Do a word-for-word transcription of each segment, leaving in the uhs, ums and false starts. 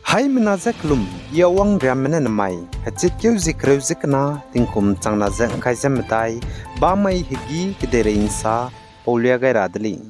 Haimena ze kelum, I Awang Riamme ne nemai hechitkeu zie kereu ze kena, tingkum changna ze ngkai ze medai, bamai hegî kedeirei nsa paulia gai ra de lei.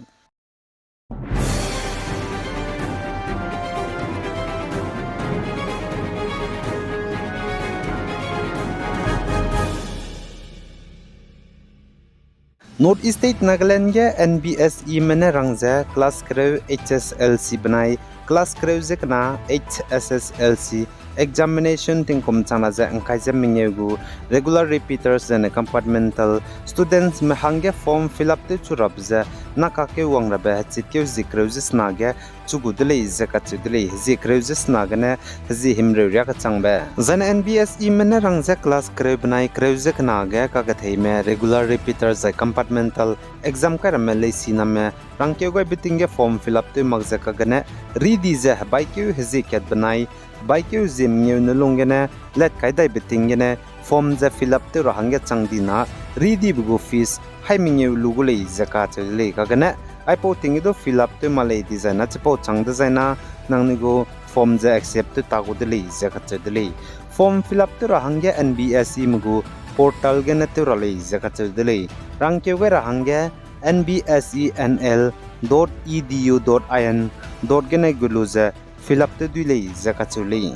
North East State Nagaland ge N B S E'me ne rang ze class kereu H S L C benai class kereu ze kena H S S L C examination tingkum changna ze ngkai ze mengeu gu regular repeaters zene compartmental studentsme hangge form fill up tewchu rabe ze nakakeu wang rabe hechitkeu zie kereu ze sena ge chu gu de lei ze kacheu de lei. Hezie kereu ze sena gene hezie himreu riâ kechangbe. Zaine N B S E'me ne rang ze class kereu benai kereu ze kena ge kaketheime regular repeater zai compartmental exam kai ramme leisiname rangkeu gaibe ting ge form fill up tew mak ze kagene ridi ze hebaikeu hezie kat benai hebaikeu hezie mengeu ne lung gene let kai daibe ting gene form ze fill up tew ra hangge chang di na ridibe gu fees hai mengeu lu gu lei ze kacheu de lei. Kagene aipau ting ge du fill up tew ma lei dizai na chipau chang dezai na nangnui gu form ze accept tew ta gu de lei ze kacheu de lei. Form fill up tew ra hangge N B S E'me gu portal gene tew ra lei ze kacheu de lei. Rangkeu gai ra hangge N B S E N L dot E D U dot I N dot gene gu lu ze fill up tew dui lei ze kacheu lei.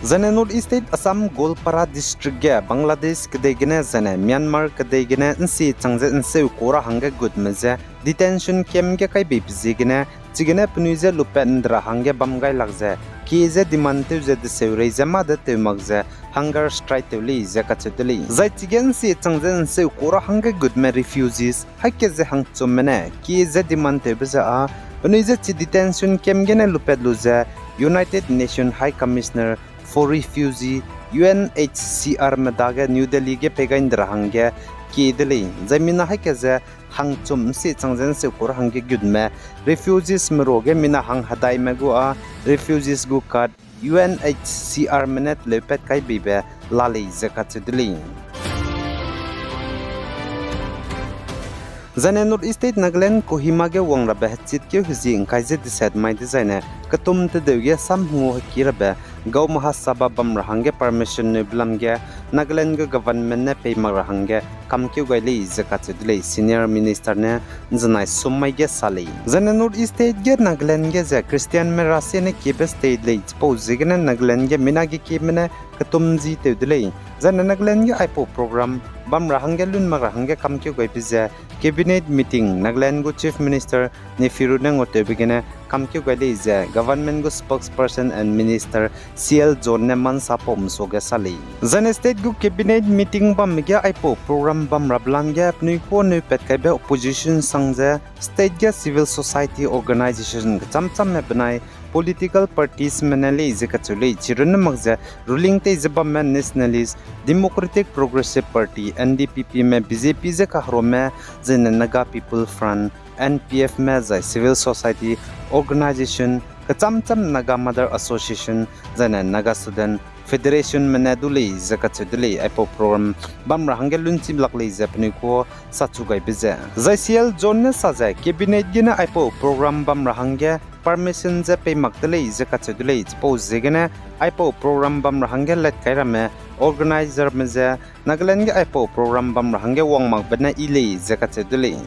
Zaine North East State Assam Goalpara District ge Bangladesh kedei gene zaine Myanmar kedei gene nsi chang ze nseu ku ra hangge gutme ze detention camp ge kai beibe ziegene, chigene penui je lupat nde ra hangge bam gai lak ze, kie ze demand tew ze deseu rei ze mâ de tew mak ze hunger strike tew lei ze kacheu de lei. Zai chige nsi chang ze nseu ku ra hangge gutme refugees haike ze hangchumme ne kie ze demand tewbe ze â, penui je chi detention camp gene lupat lu ze United Nation High Commissioner for Refugee, U N H C R me dage New Delhi ge pei gai nde ra hangge kie de lei. Zai mina haike ze hangchum nsi chang ze nseu ku ra hangge gutme refugeesme ruage mina hang hedaime gu â refugees gu card U N H C R me ne teleupat kai beibe la lei ze kacheu de lei. Zaine North East State Nagaland Kohima ge wang rabe hechitkeu hezie ngkai ze deset mai dezaine ketum tedeu ge samhengu heki rabe Gau Mahasabha bam ra hangge permission neube lam ge Nagaland gu government ne pei mak ra hangge kamkeu gai lei ze kacheu de lei. Senior Minister ne nzenai sum mai ge sa lei. Zaine North East State ge Nagaland ge ze Christianme rasie ne kiebe state lei chipau ziegene Nagaland ge mina ge kieme ne ketum ji tew de lei. Zaine Nagaland ge aipau program bam ra hangge lun mak ra hangge kamkeu gaibe ze Cabinet meeting Nagaland gu Chief Minister Neiphiu Rio ne ngautewbe gene kamkeu gai lei ze government gu spokesperson and minister C L John ne mansa pau mesuage sa lei. Zaine state gu cabinet meeting bamme ge aipau program bam rabe lam ge penui kuâ neu pat kaibe opposition sang ze state ge civil society organization kecham chamme benai political partiesme ne lei ze kacheu lei. Chirunne mak ze ruling tei ze bamme Nationalist Democratic Progressive Party, N D P P me, B J P ze kaherumme, zaine Naga People Front, N P F me, zai civil society organization kecham cham Naga Mother Association, zaine Naga Student Federationme ne du lei ze kacheu de lei. Aipau program bam ra hangge lunchim lak lei ze penui kuâ sachu gaibe ze. Zai C L John ne sa ze cabinet gene aipau program bam ra hangge permission ze pei mak de lei ze kacheu de lei. Chipau ziegene aipau program bam ra hangge let kai ramme organizerme ze Nagaland ge aipau program bam ra hangge wang makbe ne yi lei ze kacheu de lei.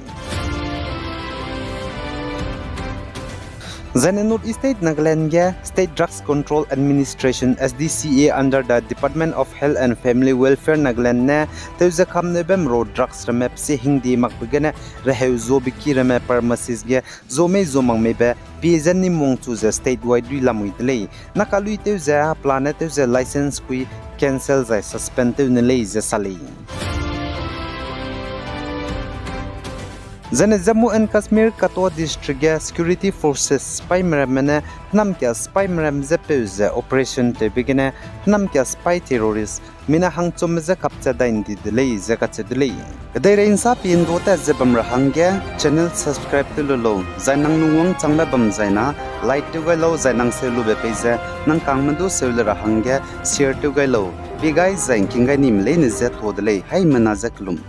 Zaine North East State Nagaland ge State Drugs Control Administration, S D C A, under the Department of Health and Family Welfare Nagaland ne tew ze kamneube mero drugs ramme pese hingde makbe gene reheu zuabe ki ramme pharmacies ge zua mei zua mak meibe pie ze nim wangchu ze statewide dui lamui de lei. Nakalui tew ze, pelane tew ze license kui cancel zai suspend tew ne lei ze sa lei. Zaine Jammu and Kashmir Katwa District ge security forces sipaime ramme ne hênamkia sipaime ram ze peu ze operation tewbe gene hênamkia sipai terrorist mina hangchumme je kapchat dai ndi de lei ze kacheu de lei. Kedeirei nsa pindua tat ze bam ra hangge channel subscribe tew lu lau, zai nang lungwang changbe bam zai na like tew gai lau, zai nang seu lube pei ze nang kangme du seu le ra hangge share tew gai lau. Pie gai zai ngking gai nime leine je tuâ de lei, haimena je kelum.